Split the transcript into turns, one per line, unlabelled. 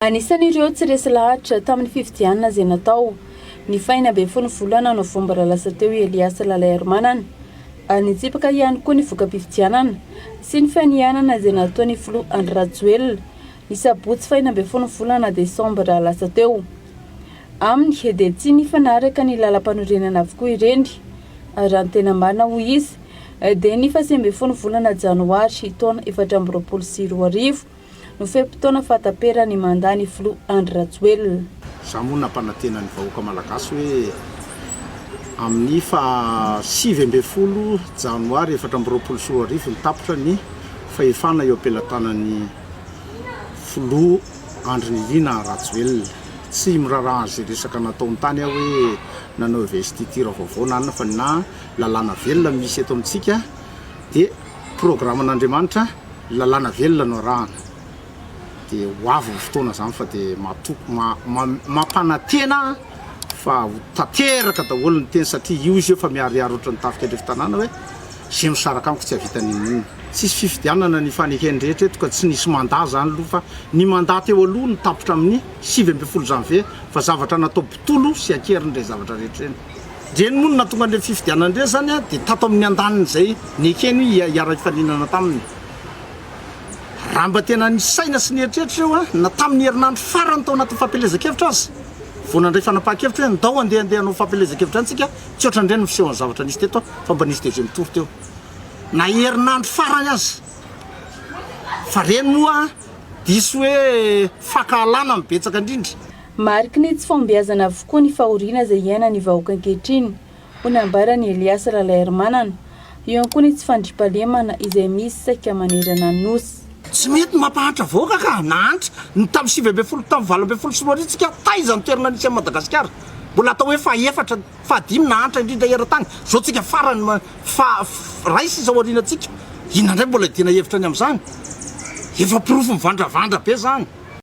Anisan'ireo tsy resy lahatra tamin'ny fifidianana izay natao ny faha 16 volana novambra lasa teo i Elias Lalaiarimanana ary nitsipaka ihany koa ny voka-pifidianana sy ny fianianana izay nataon'ny filoha Andry Rajoelina ny sabotsy faha 16 volana desambra lasa teo. Aminy dia tsy nifanaraka ny lalampanorenana avokoa ireny. Raha ny tena marina hoy izy dia ny faha 19 volana janoary taona 2024 no fe-potoana fahataperan'ny mandat ny filoha Andry Rajoelina.
Izaho moa nampanantena ny vahoaka malagasy hoe amin'ny faha 19 janoary 2024 no tapitra ny fahefana eo am-pelatanan'ny filoha Andry Nirina Rajoelina. Tsy miraharaha an'izay resaka nataony tany aho hoe nanao investiture vaovao na inona fa na lalàna velona misy eto amintsika dia programan'Andriamanitra Lalàna velona no arahana dia ho avy ny fotoana zany fa dia matoky mampanantena aho fa ho tanteraka daholo ny teny satria io izy io efa miharihary ohatran'ny tafika andrefon-tanàna hoe ze misaraka amiko tsy hahavita n'inon'inona. Tsisy fifidianana ny fanekeny rehetra eto ka tsy nisy mandat zany aloha fa ny mandat teo aloha no tapitra amin'ny 19 janvier fa zavatra natao botolo sy ankeriny ireny zavatra rehetra ireny. Ireny moa no nahatonga an'ireny fifidianana ireny izany dia tato amin'ny andaniny izay nekeny hoe hiara-hifaninana taminy. Raha mba tena nisaina sy nieritreritra ireo na tamin'ny herinandro farany tao anatin'ny fampielezan-kevitra aza vao nandray fanapahan-kevitra hoe ndao andeha andeha hanao fampielezan-kevitra any tsika, tsy ohatran'ireny ny fisehon'ny zavatra nisy teto fa mba nisy deuxième tour teo na herinandro farany aza. Fa ireny moa diso hoe fankahalana no betsaka indrindra.
Mariky ny tsy fahombiazana avokoa ny fahoriana izay iainan'ny vahoaka ankehitriny, hoy nambaran'i Elias Ralaiarimanana. Eo ihany koa ny tsy fandriampahalemana izay misy saika manerana ny Nosy.
Tsy mety ny mampahantra vahoaka ka! Nahantra ny tamin'ny 19 tamin'ny 2018 tsika, taiza ny toerana nisy an'i Madagasikara? Mbola atao hoe fahaefatra, fahadimy nahantra indrindra eran-tany, zao tsika farany faha iray sisa aoriana tsika, inona indray mbola iadiana hevitra ny amin'izany? Efa porofo mivandravandra be zany.